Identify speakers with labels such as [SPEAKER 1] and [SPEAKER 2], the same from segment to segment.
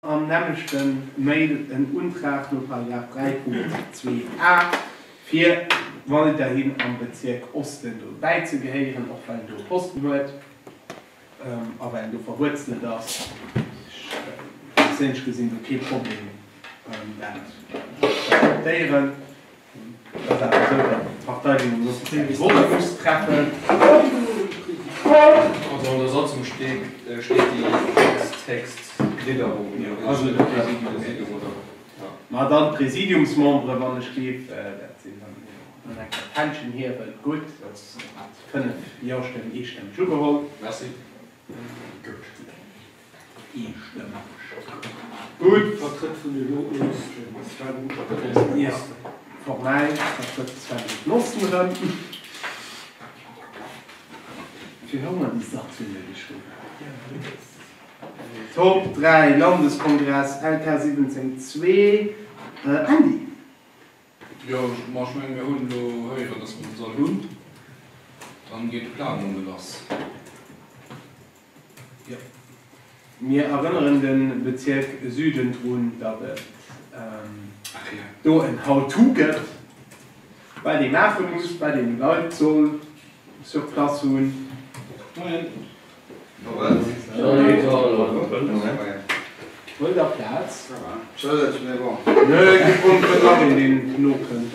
[SPEAKER 1] Am nämmlechte Mail en Untrag no Paragraph 3.2 a fir weiderhin am Bezierk Osten do bäizegehéieren, och well en do e Posten huet a well en do verwuerzelt ass. Ech perséinlech gesinn do kee Problem, dat ze akzeptéieren. Et ass awer esou, datt d'Parteilignung en offizielle Vote muss treffen.
[SPEAKER 2] Also an der Satzung steet déi Textglidderung, oder?
[SPEAKER 1] Ma dann d'Präsidiumsmembere, wann ech géif, dat sinn dann jo eng Kéier d'Händchen hiewen. Gutt, dat ass mat 5 Jo-Stëmmen eestëmmeg ugeholl.
[SPEAKER 2] Merci. Gutt.
[SPEAKER 1] Eestëmmeg. Gutt.
[SPEAKER 3] Vertrëtt vun elo un de Sven den
[SPEAKER 1] Jo, formell vertrëtt de Sven den Nossen erëm. Fir hu mer déi Satzung net geschriwwen. Top 3 Landeskongress LK 17 2 Andy.
[SPEAKER 2] Jo, ma ech mengen, mir hunn elo héieren, dass mer de Sall hunn. Dann geet d'Planung lass.
[SPEAKER 1] Jo. Mir erënneren de Bezierk Süden drun, datt et do en How-to gëtt, wat ee maache muss, wat een u Leit soll sur place hunn.
[SPEAKER 2] Moien.
[SPEAKER 1] Huel der Plaz. Nö, kee Problem, kënnt nach een, deen nokënnt.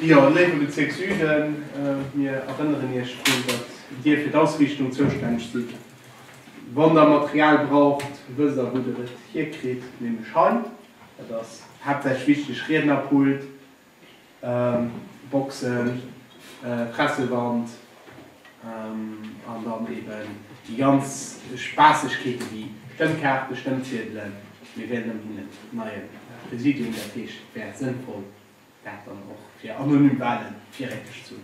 [SPEAKER 1] Jo, léiwe Bezierk Süden, mir erënneren Iech drun, datt Dir fir d'Ausriichtung zoustänneg sidd. Wann Der Material braucht, wësst Der, wou Der et hierkritt, nämlech hei. Dat ass haaptsächlech wichteg, Riednerpult, Boxen, Pressewand an dann eben déi ganz Spaassegkeete wéi Stëmmkaarten, Stëmmziedelen. Mir wielen ëmmerhin en neie Präsidium, dat heescht et wär sënnvoll dat dann och fir anonym Wale virräteg ze hunn.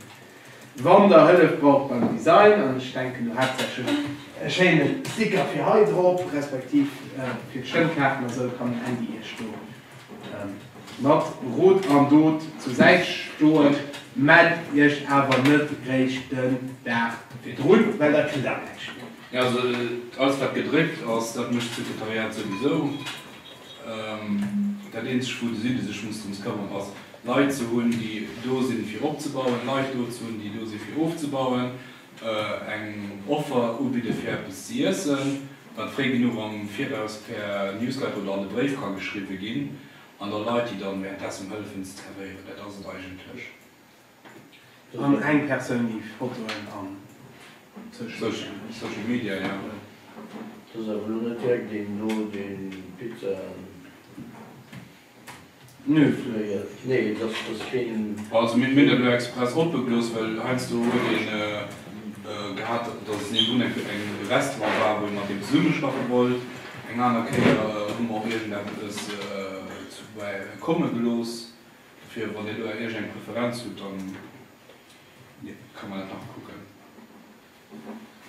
[SPEAKER 1] Wann der Hëllef braucht beim Design, an ech denken do haaptsächlech e schéine Sticker fir hei drop, respektiv fir d'Stëmmkaarten a sou, kann den Andy iech do Mat Rot an Dot zur Säit stoen. Mellt iech awer net réischt den Dag virdrun, well da kritt der näischt méi.
[SPEAKER 2] Also alles wat gedréckt ass, dat mécht d'Sekretariat souwisou. Dat eenzegt wou de Süde sech muss drëms këmmeren ass Leit ze hunn déi do sinn fir opzebauen, Leit do ze hunn déi do si fir ofzebauen, eng Offer ubidde fir eppes ze iessen, wat fréi genuch am Viraus per Newsletter oder an de Bréif ka geschriwwe ginn, an da Leit, déi dann währenddessen hëllefen ze zerwéieren. Dat ass et eigentlech.
[SPEAKER 1] An eng Persoun, déi Fotoen an
[SPEAKER 2] Social Media, jo.
[SPEAKER 4] Dat ass awer elo net direkt een do, dee Pizzaen.
[SPEAKER 1] Nö.
[SPEAKER 4] Nee, et ass keen.
[SPEAKER 2] Also mir hunn dat elo express oppe gelooss, well heiansdo huet ee gehat, datt et niewendrun eng e Restaurant war, wou ee mat deem zesummeschaffe wollt. Eng aner Kéier hu mer och iergendeppes zu bäi komme gelooss. Dofir, wann Dir do iergendeng Preferenz hutt, da ka mer dat nach kucken.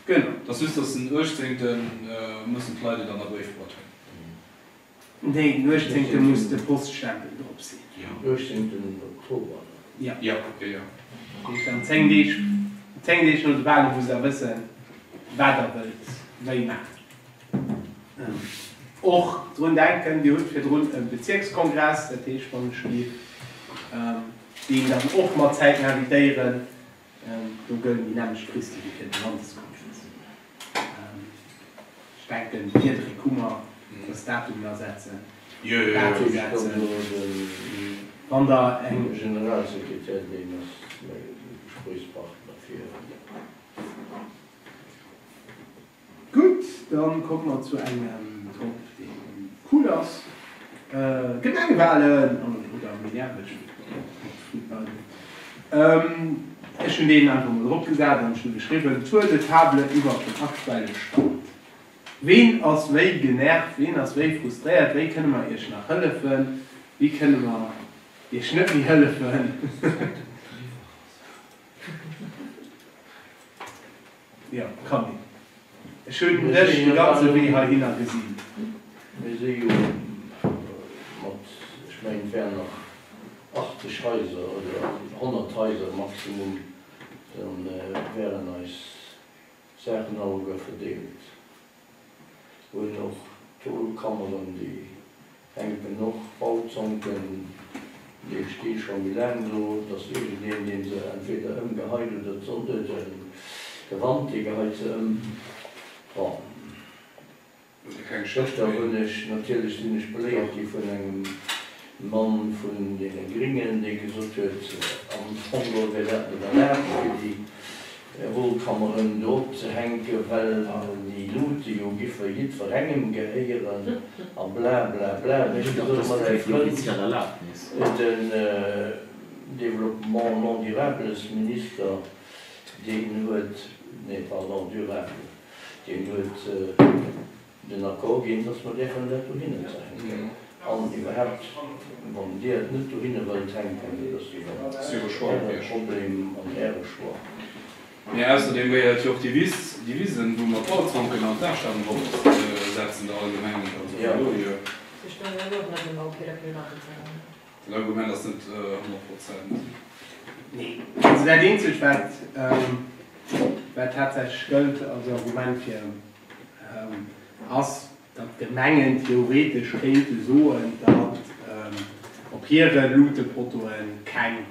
[SPEAKER 1] Genau.
[SPEAKER 2] Et ass just, datt den 18. mussen d'Leit et an der Bréifboîte hunn.
[SPEAKER 1] Nee, den 18 muss de Poststempel drop sinn.
[SPEAKER 4] 18 Oktober,
[SPEAKER 1] ne? Jo.
[SPEAKER 2] Jo, jo, jo.
[SPEAKER 1] Dat heescht an 10 Deeg, 10 Deeg no de Wale musst der wëssen, wat der wëllt wéi maachen. Och drun denken, Dir hutt virdrun e Bezierkskongress, dat heescht, wann ech géif deen dann och mat Zäiten invitéieren, do gëllen déi nämmlecht Friste wéi fir de Landeskongress. Ech denken, Virdréck hu mer, dass Datumen asetzen, Datum setzen, wann der eng.
[SPEAKER 4] Generalsekretär, deen ass mäi Gespréichspartner fir.
[SPEAKER 1] Gutt, dann komme mer zu engem Top, dee cool ass, Gemengewalen, oder méi nerveg fir d'Leit. Ech hunn deen einfach mol drop gesat an ech hu geschriwwen, Tour de table iwwert den aktuelle Stand. Ween ass wéi genervt, ween ass wéi frustréiert, wéi kënne mer iech nach hëllefen, wéi kënne mer iech net méi hëllefen? Jo, kann een. Ech hunn dech de ganze Wee heihinner gesinn.
[SPEAKER 4] Mir si jo mat, ech mengen, et wären nach 80 Haiser oder 100 Haiser maximum, da wären eis Saachen alleguer verdeelt. Hunn och d'Holkammeren, déi hänken och, Bauzonken, déi sti scho méi laang do. Et ass iergendeen, dee se entweder ëmgeheit oder d'Sonn, de Wand, dee geheit se ëm. Bon. Gëschter hunn ech, natierlech sinn ech beléiert gi vun engem Mann vun deene Gringen, dee gesot huet, am Fong geholl wär dat net erlaabt, fir déi Rollkammeren do opzehänken, well déi Luute jo giffe jiddwerengem gehéieren a bla bla bla. Hunn ech gesot, ma säi Frënd, den Développement non durables-Minister, deen huet, nee pardon, durable, Deen huet den Accord ginn, dass mer däerfen dat dohinner ze hänken. An iwwerhaupt, wann Dir et net dohinner wëllt hänken, dat ass jo dann Äre Problem an Äre Choix.
[SPEAKER 2] Mee ausserdeem gehéiert jo och déi Wiss, déi Wisen, wou mer d'Ballzanken an d'Aarschlaangen drop setzen, der allgemengen. Also vun dohier.
[SPEAKER 5] Se stoungen elo och net ëmmer op hirer privaten Terrainen.
[SPEAKER 2] Den Argument ass net 100 Prozent.
[SPEAKER 1] Nee. Also dat eenzegt wat wat tatsächlech gëllt als Argument fir ass, datt d'Gemengen theoretesch kéinte soen, datt op hire Luutepotoe keng,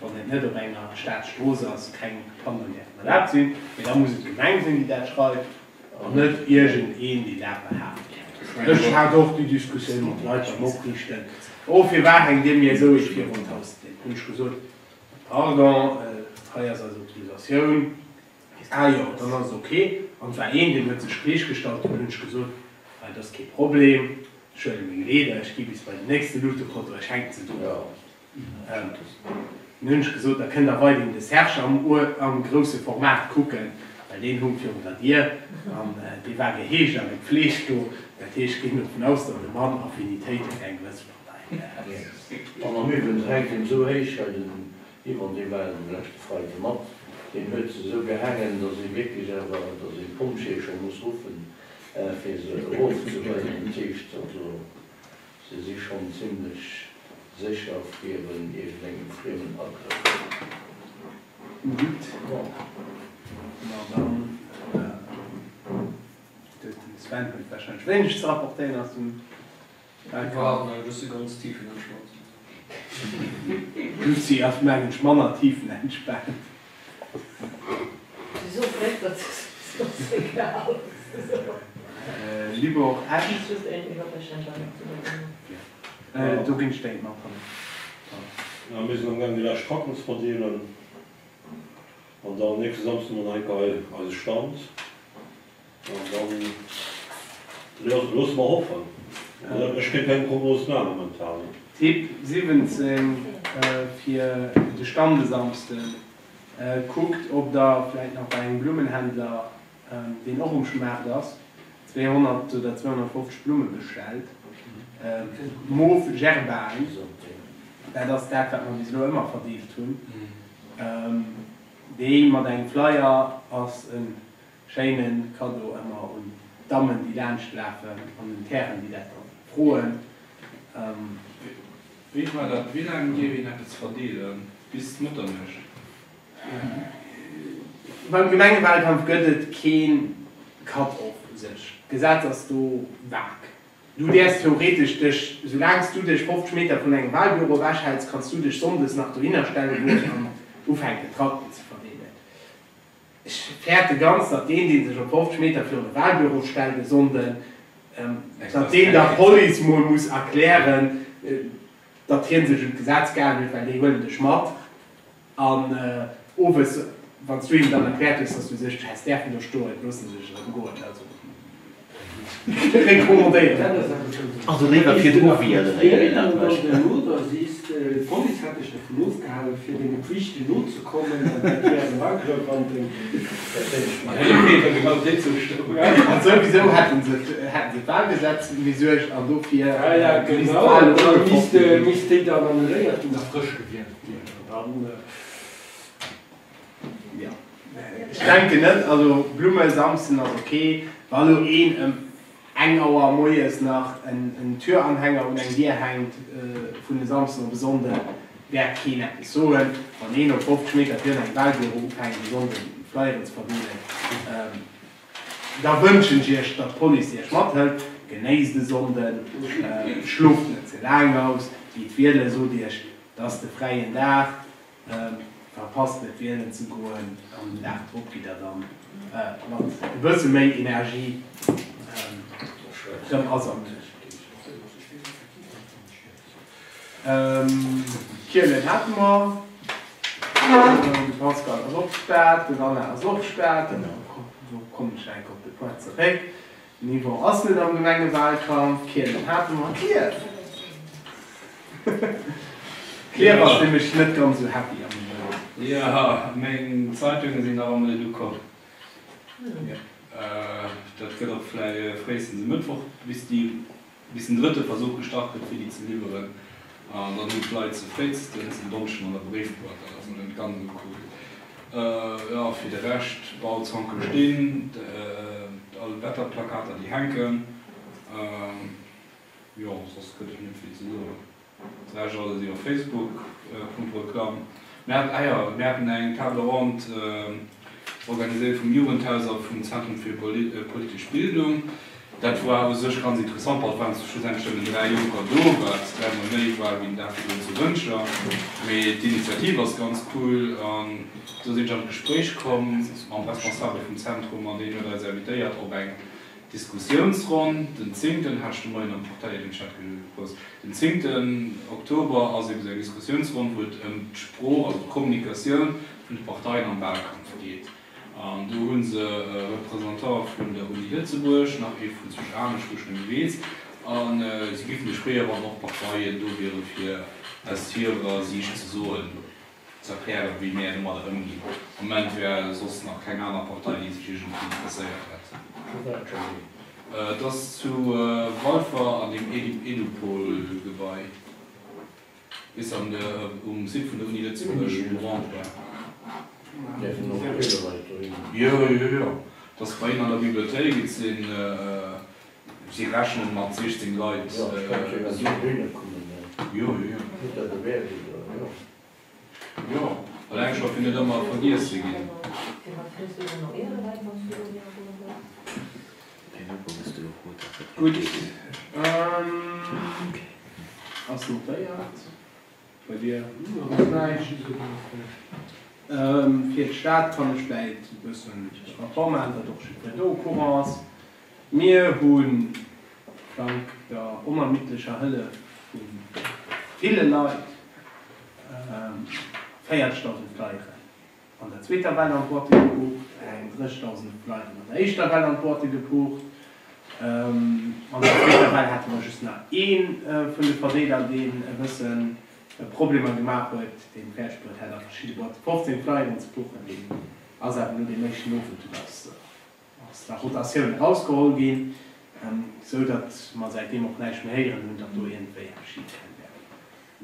[SPEAKER 1] wann et net op enger Staatsstrooss ass, keng Pannoen däerfen erlaabt sinn. Mee da muss et d'Gemeng sinn, déi dat schreift. An net iergend een, deen dat behaapt. Ech hat och déi Diskussioun mat Leit beim Opriichten, Oh, firwat hänkt Dir mir esou eent virun d'Hausdier? Hunn ech gesot, Pardon, hei ass eis Autorisatioun. Ah jo, dann ass et ok. An et war een, deen huet sech queesch gestallt. Dunn hunn ech gesot, Hei, dat ass kee Problem, ech huele meng Leeder, ech gi bis bei den nächste Luutepoteau, ech hänken se do dran. Dann hunn ech gesot, da kënnt der weiderhin de Serge am grousse Format kucken, well deen hung virun der Dier an dee war geheegt a gepfleegt do. Dat heescht, ech ginn dovun aus, datt de Mann Affinitéit huet eng gewësse Partei.
[SPEAKER 4] An am Übrigens hänkt en esou héich hei, den Yvon, dee war de leschte Freide mat, deen huet se esou gehaangen, datt ee wierklech awer, datt een d'Pompjeeë scho muss ruffen, fir se erofzehuelen. Dat heescht also, Se si schonn zimlech sécher virun iergendengem friemen Agrëff.
[SPEAKER 1] Gutt, ma dann huet den Sven huet warscheinlech wéineg ze rapportéieren aus dem
[SPEAKER 6] Wahlkampf. Iwwerhaapt net, ech si ganz tiefenentspannt.
[SPEAKER 1] D'Lucie ass mengen ech manner tiefenentspaant.
[SPEAKER 5] Si sou frech, datt se ganz egal ass.
[SPEAKER 1] Libor Esch. Do ginn ech déi mat.
[SPEAKER 7] Ja, mir sinn am gaang déi lescht Trakten ze verdeelen an dann nächste Samsden hu mer nach eng Kéier eise Stand an dann loosse mer hoffen. Ech kéint keng Prognos maachen momentan.
[SPEAKER 1] Tipp 17 fir de Stand e Samsden, Kuckt ob der vläit nach bei engem Blummenhändler, deen och um Maart ass, 200 oder 250 Blumme bestellt. Mauve Gerbaen, dat ass dat wat mer bis elo ëmmer verdeelt hunn. Déi mat engem Flyer ass e Schéinen Cadeau emmer un d'Dammen déi laanscht laafen an un d'Hären déi dat dann froen.
[SPEAKER 2] Wéi war dat? Wéi laang dierf een eppes verdeelen? Bis Mëtternuecht?
[SPEAKER 1] Beim Gemengewahlkampf gëtt et keen Cut-off u sech. D'Gesetz ass do vag. Du däerfs theoretesch dech, soulaang s du dech 50 Meter vun engem Wahlbüro ewech häls, kanns du dech sonndes nach dohinner stelle goen an ufänken Trakten ze verdeelen. Ech fäerte ganz, datt deen, dee sech op 50 Meter virun e Wahlbüro stellt e Sonnden, datt deen der Police mol muss erklären, datt hie sech un d'Gesetz gehalen huet, well déi huelen dech mat. An owes, wann s du hinnen dann erkläert hues, datt s du sech häss däerfen do stoen, loosse se dech erëm goen. Also. Recommandéieren.
[SPEAKER 8] Also léiwer virdru wielen, éier een dat mécht.
[SPEAKER 3] D'Police hat dech dovun ofgehalen, fir denge Pflichten nozekommen, an dat wär en Agrëff an deng.
[SPEAKER 1] An souwisou hätten se d'Wahlgesetz gesuergt an dofir
[SPEAKER 3] Ja, ja, genau, an da misst déi dann annuléiert ginn a frësch gewielt ginn. An dann.
[SPEAKER 1] Jo, ech denken net. Also Blumme samsen ass ok. Wa lo een ëm eng Auer moies nach en Türanhänger un eng Dier hänkt vun e Samsden op e Sonnden, wäert keen eppes soen. Wann een op 50 Meter virun engem Wahlbüro ufänkt e Sonnden Flyeren ze verdeelen. Da wënschen ech Iech, datt d'Police Iech mathëlt. Genéisst e Sonnden, schlooft net ze laang aus, gitt wielen, sot Iech, et ass de fräien Dag, verpasst net wielen ze goen an den Dag drop gitt der dann mat e bësse méi Energie rëm asammelen. Kielen hate mer, de Pascal ass och spat, den Alain ass och spat, do kommen ech nach eng Kéier op de Point zeréck. Den Yvon ass net am Gemengewahlkampf, Kielen hate mer, Klierf! Klierf ass nämlech net ganz esou happy am Moment.
[SPEAKER 2] Jo, meng Zeitunge sinn nach ëmmer net ukomm. Dat gëtt och vläi fréistens e Mëttwoch, bis déi Bis den drëtte Versuch gestart gëtt fir déi ze liwweren, an dann hunn d'Leit se fréistens en Donneschden an der Bréifboîte. Dat ass net ganz esou cool. Jo, fir de Rescht, Bauzonke stinn, all Wetterplakater déi hänken. Jo, soss gëtt et net vill ze soen. De Rescht alles iwwer Facebook, Punkt Reklamm. Mir haten, ah jo, mir haten eng Table ronde organiséiert vum Jugendhaus a vum Zentrum fir politesch Bildung. Dat war u sech ganz interessant, bon, et waren schlussendlech nëmmen 3 Jonker do, wat dräimol méi war wéi den Dag virdrun zu Wëntger. Mee d'Initiativ ass ganz cool an do sinn ech an d'Gespréich komm mam Responsabel vum Zentrum an deen huet eis invitéiert op eng Diskussiounsronn den zéngten, hat ech de Moien am Portail den Chat gepost, den zéngten Oktober ass eben esou eng Diskussiounsronn, wou et ëm d'Sprooch, also d'Kommunikatioun vun de Parteien am Wahlkampf geet. An do hu se e Représentant vun der Uni Lëtzebuerg, nach ee vun zwousch anescht, wou ech net méi weess, a si géifen sech freeën, wann och Parteien do wiere fir aus hirer Siicht ze soen, ze erklären, wéi mär domadder ëmginn. Am Moment wär soss nach keng aner Partei, déi sech iergendwéi interesséiert hätt.
[SPEAKER 4] Wou war dat scho ginn?
[SPEAKER 2] Et ass zu Walfer an deem Edupol-Gebai, weess de, um Site vun der Uni Lëtzebuerg, um Rond-point.
[SPEAKER 4] Däerfen och eeler Leit dohin?
[SPEAKER 2] Jo, jo, jo. Et ass bei hinnen an der Bibliothéik. Et sinn, si rechnen mat 16 Leit.
[SPEAKER 4] Jo, ech kann jo ganz dohinner kommen.
[SPEAKER 2] Jo, jo, jo.
[SPEAKER 4] Hutt Der de Wäert oder jo?
[SPEAKER 2] Jo, eleng scho fir net ëmmer vergiess ze ginn.
[SPEAKER 1] Gutt, ass notéiert. Bei dir ass näischt. Fir d'Stad kann ech vläit e bëssen de Rapport maachen, datt och jiddwereen do au courant ass. Mir hunn dank der onermiddlecher Hëllef vu ville Leit 40.000 Flyeren an der zweeter Well an d'Boîte gepucht, eng 30.000 Flyeren an der éischter Well an d'Boîte gepucht. An der zweeter Well hate mer just nach ee vun de Verdeeler, deen e bësse Problemer gemaach huet, deen fäerdeg bruet hat, a verschidde Boîte 15 Flyeren ze puchen. Deen ass awer no deem éischten Owend dunn aus aus der Rotatioun erausgeholl ginn, sou datt mer säitdeem och näischt méi héieren hunn, datt do iergendwéi eppes schif gaang wär.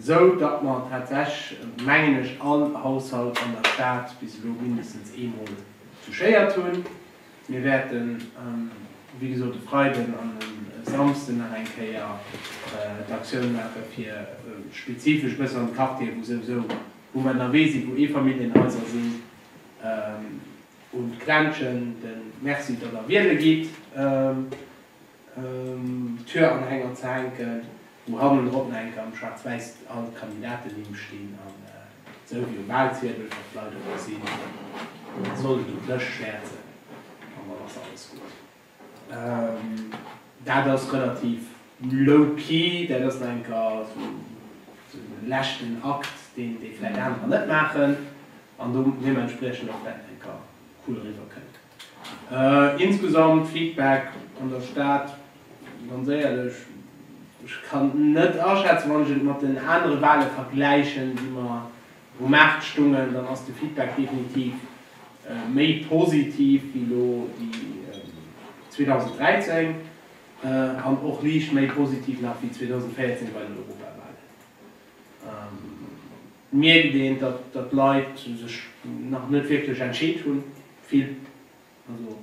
[SPEAKER 1] Sou datt mer tatsächlech, mengen ech, all Haushalt an der Stad bis elo mindestens eemol touchéiert hunn. Mir wäerten, wéi gesot, e Freiden an e Samsden nach eng Kéier d'Aktioun maache fir spezifesch e bëssen an de Quartiere wou souwisou, wou mer ënnerwee sinn, wou Eefamilljenhaiser sinn, Un d'Klenschen den Merci datt der wiele gitt, Türanhänger ze hänken, wou hannendrop nach eng Kéier am Schwaarz-Wäiss all d'Kandidatennimm stinn an esou wéi um Wahlziedel, datt d'Leit och gesinn, sollen do d'Lëscht schwäerzen an dann ass alles gutt. Dat ass relativ low-key, dat ass nach eng Kéier esou de leschten Akt, deen déi vläicht anerer net maachen an do deementspriechend och vläicht nach eng Kéier cool eriwwer kënnt. Insgesamt Feedback an der Stad, ganz éierlech, ech kann net aschätzen, wann ech et mat den anere Wahle vergläichen, déi mer um Maart stungen, dann ass de Feedback definitiv méi positiv wéi elo déi 2013 an och liicht méi positiv nach wéi 2014 bei den Europawahlen. Mierkt een, datt d'Leit sech nach net wierklech entscheet hunn, vill, also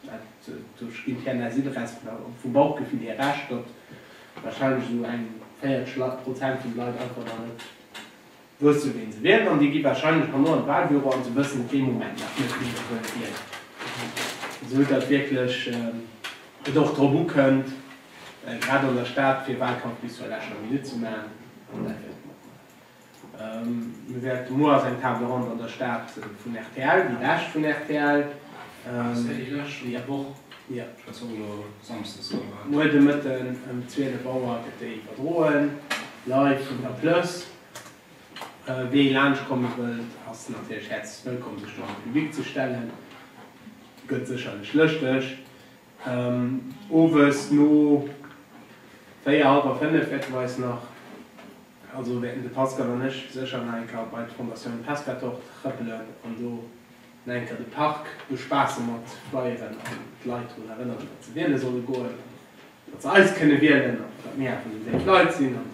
[SPEAKER 1] dat do ginn d'Hären Asyl resp. Vum Bauchgefill hier Recht, datt warscheinlech esou eng 40 Prozent vun de Leit einfach nach net wësse ween se wielen an déi gi warscheinlech herno an de Wahlbüro an se wëssen dee Moment nach net wien se wëlle wielen. Esou datt wierklech et och drop ukënnt, grad an der Stad, fir Wahlkampf bis zur leschter Minutt ze maachen. An dat wäerte mer och maachen. Mir wäerte, muer ass eng Table ronde an der Stad vun rtl, déi lescht vun rtl.
[SPEAKER 2] Ass dat déi lescht
[SPEAKER 1] Jo.
[SPEAKER 2] Woch?
[SPEAKER 1] Jo.
[SPEAKER 2] Ech hat se och elo samsdes erwaart.
[SPEAKER 1] Muer de Mëtten ëm 12 Auer gëtt déi iwwerdroen, live vun der Plëss. Wee laanscht komme wëllt, ass natierlech häerzlech wëllkomm sech do an de Public ze stellen. Gëtt sécherlech lëschteg. Owes no 4, hallwer 5 wäerte mer eis nach, also wäerten de Pascal an ech sécher nach eng Kéier bei d'Fondatioun Pescator trëppelen an do nach eng Kéier de Park bespaasse mat Flyeren an d'Leit drun erënneren, datt se wiele solle goen. Datt se eis kënne wielen an datt mir awer déi léif Leit sinn an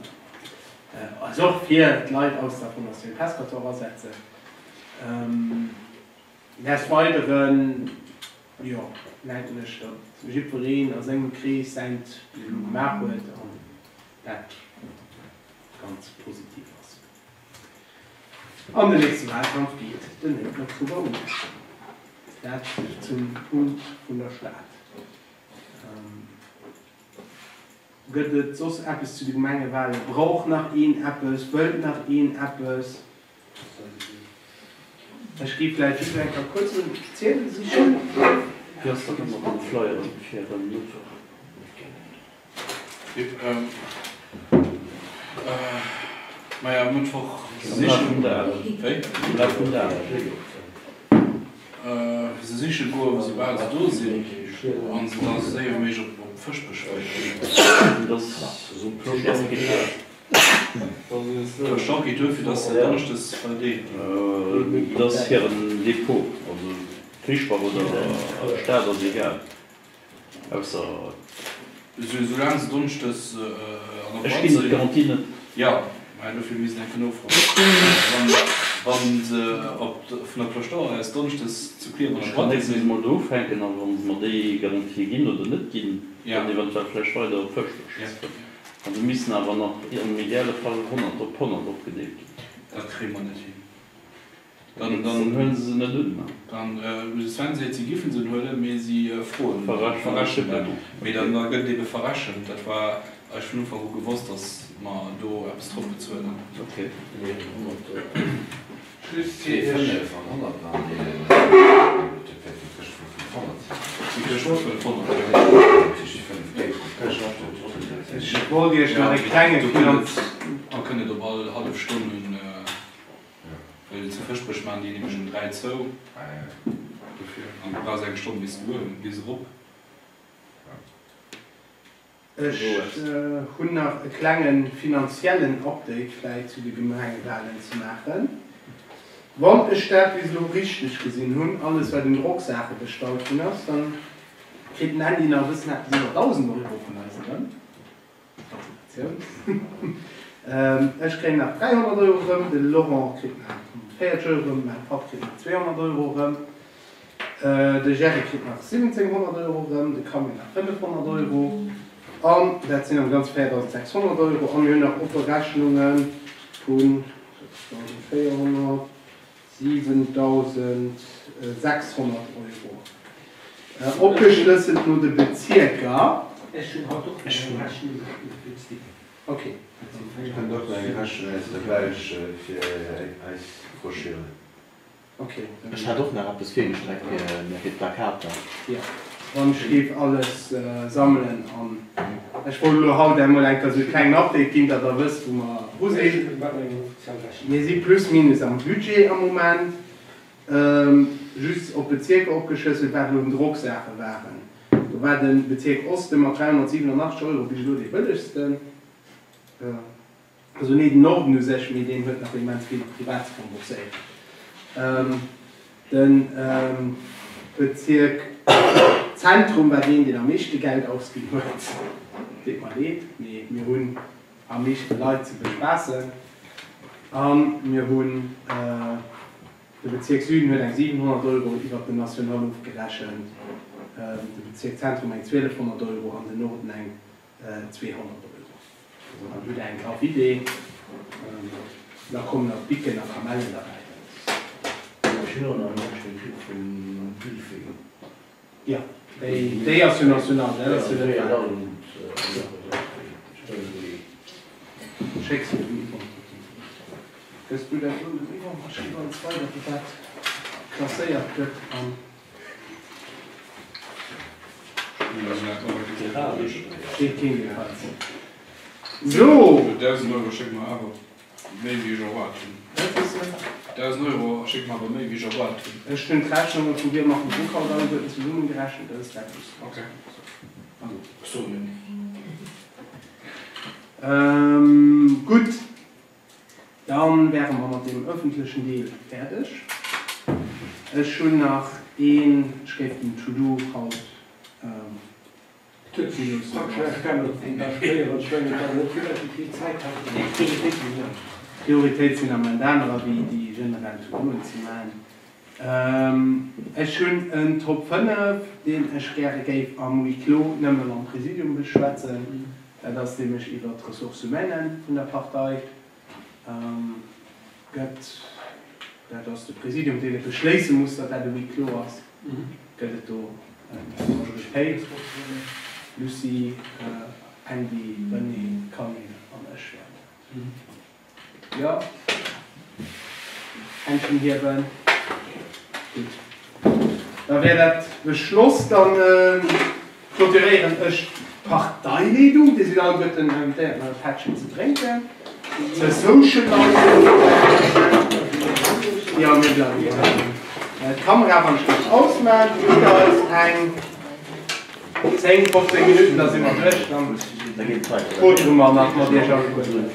[SPEAKER 1] eis och fir d'Leit aus der Fondatioun Pescator asetzen. Des Weideren, jo, denken ech, datt jiddwereen a sengem Krees säint bis elo gemaach huet an dat ganz positiv ass. An den nächste Wahlkampf geet den 9 Oktober un. Dat zum Punkt vun der Stad. Gëtt et soss eppes zu de Gemengewalen? Brauch nach een eppes? Wëllt nach een eppes? Ech gi vläicht just eng Kéier kuerz en Ziedel sichen.
[SPEAKER 8] Wéi ass dat da mat den Flyeren fir e Mëttwoch?
[SPEAKER 2] Maja, Mëttwoch sichen. Wéi?
[SPEAKER 8] Am Laf vum Dag.
[SPEAKER 2] Fir se siche goen, soubal se do sinn, an se da sou séier wéi méiglech op Fëschbech weiderginn. Cloche d'Or geet duerfir, dass se donneschdes verdeelt
[SPEAKER 8] ginn. Dat ass hiren Depot, also Fischbach oder Stad ass egal. Ausser.
[SPEAKER 2] Soulaang se donneschdes an der
[SPEAKER 8] Ech
[SPEAKER 2] Boîte
[SPEAKER 8] ginn der
[SPEAKER 2] sinn.
[SPEAKER 8] d'Garantie net.
[SPEAKER 2] Jo, mä dofir misst een enke nofroen. Wann se op vun der Cloche d'Or aus donneschdes zu Klierf an der
[SPEAKER 8] Ech kann
[SPEAKER 2] Boîte
[SPEAKER 8] nächstes
[SPEAKER 2] sinn.
[SPEAKER 8] Mol do ufänken, a wa se mer déi Garantie ginn oder net ginn, dann eventuell vläicht weider op Fëschbech. An se missten awer nach am ideale Fall 100 op 100 opgedeelt ginn.
[SPEAKER 2] Dat kréie mer net hin.
[SPEAKER 8] Dann huelen se se net un.
[SPEAKER 2] Dann, de Sven seet, si giffen se huelen, mee si froen, verrechnen dat. Mee dann gëtt et ebe verrechent. Dat war eis vun Ufank u gewosst, datt mer do eppes drop bezuelen.
[SPEAKER 8] Ok.
[SPEAKER 1] Just fir iech.
[SPEAKER 9] 5 an 100 andeelen, dat wäert déi Këscht vu 500 sinn.
[SPEAKER 2] Déi Këscht vu 500, jo.
[SPEAKER 9] Dat heescht, déi 5 Kéip pro Këscht, dat
[SPEAKER 1] Ech wollt iech nach e klenge Finanz.
[SPEAKER 2] Do kënnt et op all hallef Stonn un. Well zu Fëschbech maachen déi nämlech um 3 zou. Dofir. An du brauchs eng Stonn bis uewen, bis erop.
[SPEAKER 1] Ech hunn nach e klenge finanziellen Update vläit zu de Gemengewalen ze maachen. Wann ech dat bis elo richteg gesinn hunn, alles wat un Drocksaache bestallt ginn ass, dann kritt den Andy nach e bëssen eppes iwwer 1.000 Euro vun eis erëm. Gratulatioun. Ech kréien nach 300 Euro erëm, de Laurent kritt nach 140 Euro erëm, mäi Papp kritt nach 200 Euro erëm, de Jerry kritt nach 1700 Euro erëm, de Camille nach 500 Euro an dat sinn am Ganze 4600 Euro. A mir hunn nach oppe Rechnunge vu 6400, 7.600 Euro, opgeschlësselt no de Bezierker.
[SPEAKER 3] Ech hunn haut och nach eng Rechnung fir d'Sticker.
[SPEAKER 1] Ok.
[SPEAKER 9] Ech kënnt och nach eng Rechnung aus der Belsch fir eis Broschüren.
[SPEAKER 1] Ok.
[SPEAKER 8] Ech hat och nach eppes virgestreckt fir d'Plakater.
[SPEAKER 1] Jo, wann ech géif alles sammelen an ech wollt elo haut emol eng Kéier esou e klengen Update ginn, datt der wësst wou mer dru sinn. Mir si plus minus am Budget am Moment, just op Bezierker opgeschlësselt, wat elo un Drocksaache waren. Do war de Bezierk Oste mat 387 Euro bis elo dee bëllegsten. Also nee, den Norden u sech, mee deen huet nach immens vill privat ze rembourséieren. De Bezierk Zentrum war deen, deen am meeschte Geld ausginn huet. Deet mer leed, mee mir hunn am meeschte Leit ze bespaassen. A mir hunn, de Bezierk Süden huet eng 700 Euro iwwert den National ofgerechent, de Bezierk Zentrum eng 1200 Euro an den Norden eng 200 Euro. Also dann hutt der eng graff Idee. Da kommen nach Bicken a Kamellen derbäi.
[SPEAKER 4] Ech hunn och nach eng Rechnung kritt vum Briefing.
[SPEAKER 1] Jo, déi ass jo national, dat ass jo net Wahlen. Schécks de dem Yvonne. Gëss du dat elo dem Yvonne? Ech ginn alles weider, wéi dat klasséiert gëtt an. Steet keen Details. Sou!
[SPEAKER 2] 1.000 Euro schécke mer awer méi wéi ech erwaart hunn.
[SPEAKER 1] Wat hues de?
[SPEAKER 2] 1.000 Euro schécke mer awer méi wéi ech erwaart hunn.
[SPEAKER 1] Ech hunn d'Rechnunge vu Wir machen Unkraut alleguerten zesummegerechent, dat ass dat wou s de.
[SPEAKER 2] Ok.
[SPEAKER 1] Also.
[SPEAKER 2] Ech soen jo ni.
[SPEAKER 1] Gutt, dann wäre mer mat deem öffentlechen Deel fäerdeg. Ech hunn nach een, ech géif den To-do haut D'Prioritéit sinn am Ament anerer wéi déi generell To-doen ze maachen. Ech hunn en Top 5, deen ech gäre géif am Huis clos nëmme mam Präsidium beschwätzen. Dat ass nämlech iwwert d'Ressources humaines vun der Partei. Gëtt, dat ass de Präsidium, deen et beschléisse muss, datt dat e Huis clos ass, gëtt et do eng Majoritéit, Lucie, Andy, René, Camille an ech wäerten, jo, Händchen hiewen. Gutt, da wär dat beschloss. Dann clôturéieren ech d'Parteileedung. Dir sidd alleguerten invitéiert, nach e Pättchen ze drénken, ze socialisen. Jo, mir bleiwen hei. D'Kamera wann ech nach ausmaan, gitt eis eng 10, 15 Minutten, da si mer duerch. Dann poteren mer nach mat iech alleguerten.